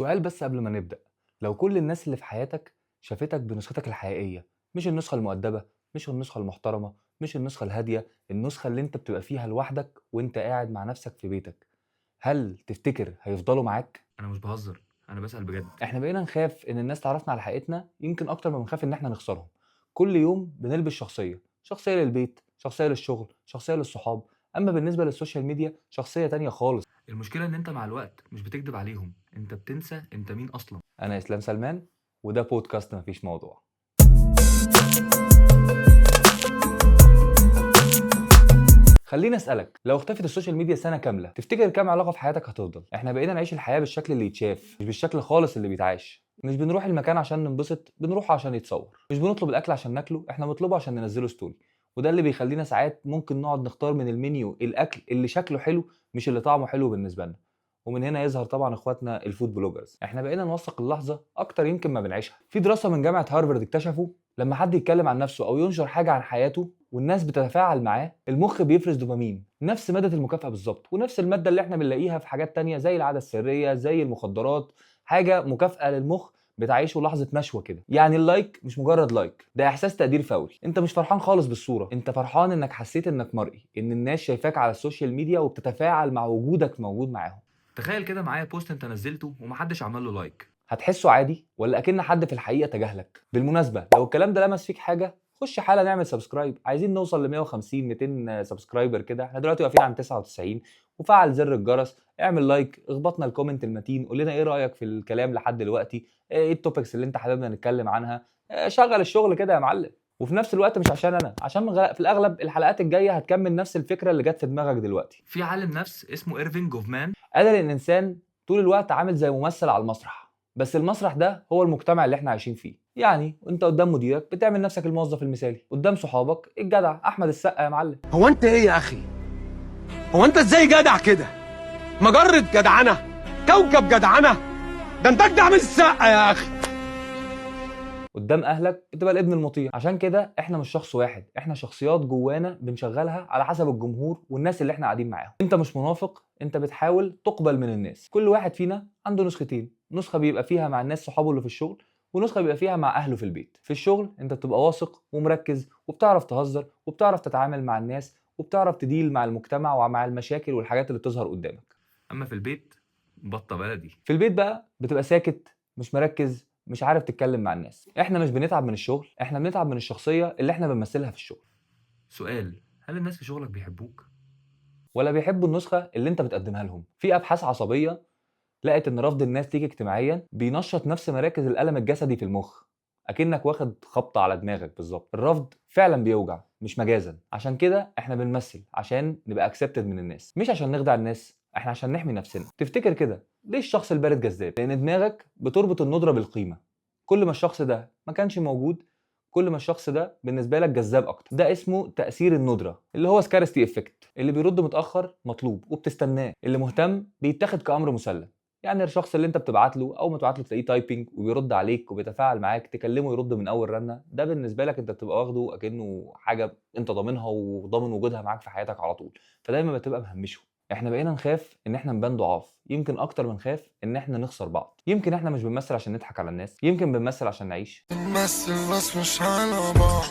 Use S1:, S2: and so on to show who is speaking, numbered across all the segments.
S1: سؤال بس قبل ما نبدأ، لو كل الناس اللي في حياتك شافتك بنسختك الحقيقية، مش النسخة المؤدبة، مش النسخة المحترمة، مش النسخة الهادية، النسخة اللي انت بتبقى فيها لوحدك وانت قاعد مع نفسك في بيتك، هل تفتكر هيفضلوا معاك؟
S2: انا مش بهزر، انا بسأل بجد.
S1: احنا بقينا نخاف ان الناس تعرفنا على حقيقتنا يمكن اكتر ما بنخاف ان احنا نخسرهم. كل يوم بنلبس شخصية، شخصية للبيت، شخصية للشغل، شخصية للصحاب، اما بالنسبة لل social media شخصية تانية خالص.
S2: المشكلة ان انت مع الوقت مش بتكذب عليهم، انت بتنسى انت مين اصلا.
S1: انا اسلام سلمان وده بودكاست مفيش موضوع. خليني اسالك، لو اختفت ال social media سنة كاملة تفتكر كام علاقة في حياتك هتفضل؟ احنا بقينا نعيش الحياة بالشكل اللي يتشاف، مش بالشكل خالص اللي بيتعاش. مش بنروح المكان عشان ننبسط، بنروح عشان يتصور. مش بنطلب الاكل عشان ناكله، احنا بنطلبه عشان ننزله story. وده اللي بيخلينا ساعات ممكن نقعد نختار من المنيو الاكل اللي شكله حلو مش اللي طعمه حلو بالنسبة لنا. ومن هنا يظهر طبعا اخواتنا ال food bloggers. احنا بقينا نوثق اللحظة اكتر يمكن ما بنعيشها. في دراسة من جامعه هارفارد اكتشفوا لما حد يتكلم عن نفسه او ينشر حاجة عن حياته والناس بتتفاعل معاه، المخ بيفرز دوبامين، نفس مادة المكافاة بالظبط، ونفس المادة اللي احنا بنلاقيها في حاجات تانية زي العادة السرية، زي المخدرات، حاجة مكافاة للمخ بتعيشه لحظة نشوه كده. يعني ال like مش مجرد like، ده احساس تقدير فوري. انت مش فرحان خالص بالصورة، انت فرحان انك حسيت انك مرئي، ان الناس شايفاك على ال social media وبتتفاعل مع وجودك موجود معاهم.
S2: تخيل كده معايا post انت نزلته ومحدش عمل له like،
S1: هتحسه عادي ولا اكن حد في الحقيقة تجاهلك؟ بالمناسبة لو الكلام ده لمس فيك حاجة خش حالا نعمل subscribe، عايزين نوصل ل 150 200 subscriber كده، احنا دلوقتي واقفين عند 99. وفعل زر الجرس، اعمل like، اخبطنا ال comment المتين، قول لنا ايه رايك في الكلام لحد دلوقتي، ايه ال topics اللي انت حاببنا نتكلم عنها، شغل الشغل كده يا معلم. وفي نفس الوقت مش عشان انا، عشان في الاغلب الحلقات الجاية هتكمل نفس الفكرة اللي جت في دماغك دلوقتي.
S2: في عالم نفس اسمه ايرفينج جوفمان
S1: قال ان الانسان طول الوقت عامل زي ممثل على المسرح، بس المسرح ده هو المجتمع اللي احنا عايشين فيه. يعني انت قدام مديرك بتعمل نفسك الموظف المثالي، قدام صحابك الجدع احمد السقا يا معلم.
S3: هو انت ايه يا اخي؟ هو انت ازاي جدع كده؟ مجرة جدعنة، كوكب جدعنة، ده انت اجدع من السقا يا اخي.
S1: قدام اهلك بتبقى الابن المطيع. عشان كده احنا مش شخص واحد، احنا شخصيات جوانا بنشغلها على حسب الجمهور والناس اللي احنا قاعدين معاهم. انت مش منافق، انت بتحاول تقبل من الناس. كل واحد فينا عنده نسختين، نسخه بيبقى فيها مع الناس صحابه اللي في الشغل، ونسخة بيبقى فيها مع اهله في البيت. في الشغل انت بتبقى واثق ومركز وبتعرف تهزر وبتعرف تتعامل مع الناس وبتعرف ت deal مع المجتمع ومع المشاكل والحاجات اللي بتظهر قدامك.
S2: اما في البيت بطه بلدي.
S1: في البيت بقى بتبقى ساكت، مش مركز، مش عارف تتكلم مع الناس. احنا مش بنتعب من الشغل، احنا بنتعب من الشخصية اللي احنا بنمثلها في الشغل.
S2: سؤال، هل الناس في شغلك بيحبوك
S1: ولا بيحبوا النسخة اللي انت بتقدمها لهم؟ في ابحاث عصبية لقت ان رفض الناس ليك اجتماعيا بينشط نفس مراكز الالم الجسدي في المخ، اكنك واخد خبطه على دماغك بالظبط. الرفض فعلا بيوجع، مش مجازا. عشان كده احنا بنمثل عشان نبقى accepted من الناس، مش عشان نخدع الناس، احنا عشان نحمي نفسنا. تفتكر كده ليه الشخص البارد جذاب؟ لان دماغك بتربط الندرة بالقيمة. كل ما الشخص ده ما كانش موجود، كل ما الشخص ده بالنسبة لك جذاب اكتر. ده اسمه تاثير الندرة، اللي هو scarcity effect. اللي بيرد متاخر مطلوب وبتستناه، اللي مهتم بيتاخد كامر مسلم. يعني الشخص اللي انت بتبعت له، اول ما تبعت له تلاقيه typing وبيرد عليك وبيتفاعل معاك، تكلمه يرد من اول رنه، ده بالنسبة لك انت بتبقى واخده اكنه حاجة انت ضامنها وضامن وجودها معاك في حياتك على طول، فدايما بتبقى مهمشه. احنا بقينا نخاف ان احنا نبان ضعاف، يمكن اكتر من نخاف ان احنا نخسر بعض. يمكن احنا مش بنمثل عشان نضحك على الناس، يمكن بنمثل عشان نعيش.
S4: نمثل بس مش على بعض،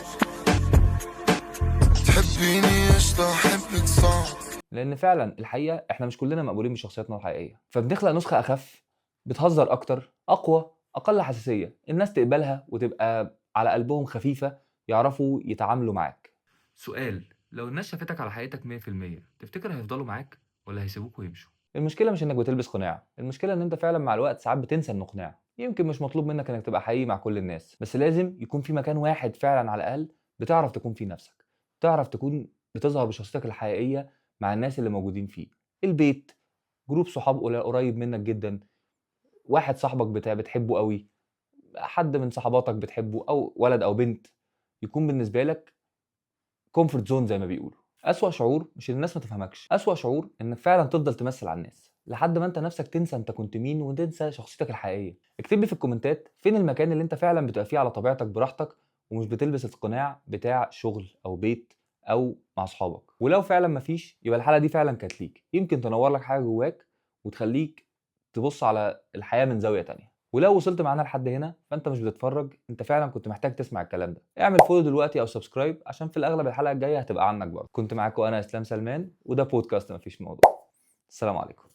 S4: تحبيني قشطة أحبك صعب.
S1: لان فعلا الحقيقة احنا مش كلنا مقبولين بشخصياتنا الحقيقية، فبنخلق نسخه اخف، بتهزر اكتر، اقوى، اقل حساسية، الناس تقبلها وتبقى على قلبهم خفيفة، يعرفوا يتعاملوا معاك.
S2: سؤال، لو الناس شافتك على حقيقتك 100% تفتكر هيفضلوا معاك ولا هيسيبوك ويمشوا؟
S1: المشكلة مش انك بتلبس قناع، المشكلة ان انت فعلا مع الوقت ساعات بتنسى انه قناع. يمكن مش مطلوب منك انك تبقى حقيقي مع كل الناس، بس لازم يكون في مكان واحد فعلا على الاقل بتعرف تكون فيه نفسك، تعرف تكون بتظهر بشخصيتك الحقيقية مع الناس اللي موجودين فيه. البيت، group صحاب قريب منك جدا، واحد صاحبك بتحبه قوي، حد من صحباتك بتحبه، او ولد او بنت، يكون بالنسبة لك comfort zone زي ما بيقولوا. اسوأ شعور مش ان الناس ما تفهمكش، اسوأ شعور انك فعلا تفضل تمثل على الناس لحد ما انت نفسك تنسى انت كنت مين وتنسى شخصيتك الحقيقية. اكتب لي في الكومنتات فين المكان اللي انت فعلا بتبقى فيه على طبيعتك براحتك ومش بتلبس القناع بتاع شغل او بيت او مع اصحابك. ولو فعلا مفيش، يبقى الحلقة دي فعلا كانت ليك، يمكن تنور لك حاجة جواك وتخليك تبص على الحياة من زاوية تانية. ولو وصلت معانا لحد هنا فانت مش بتتفرج، انت فعلا كنت محتاج تسمع الكلام ده. اعمل follow دلوقتي او subscribe عشان في الاغلب الحلقة الجاية هتبقى عنك برضه. كنت معاكم انا اسلام سلمان، وده بودكاست مفيش موضوع. السلام عليكم.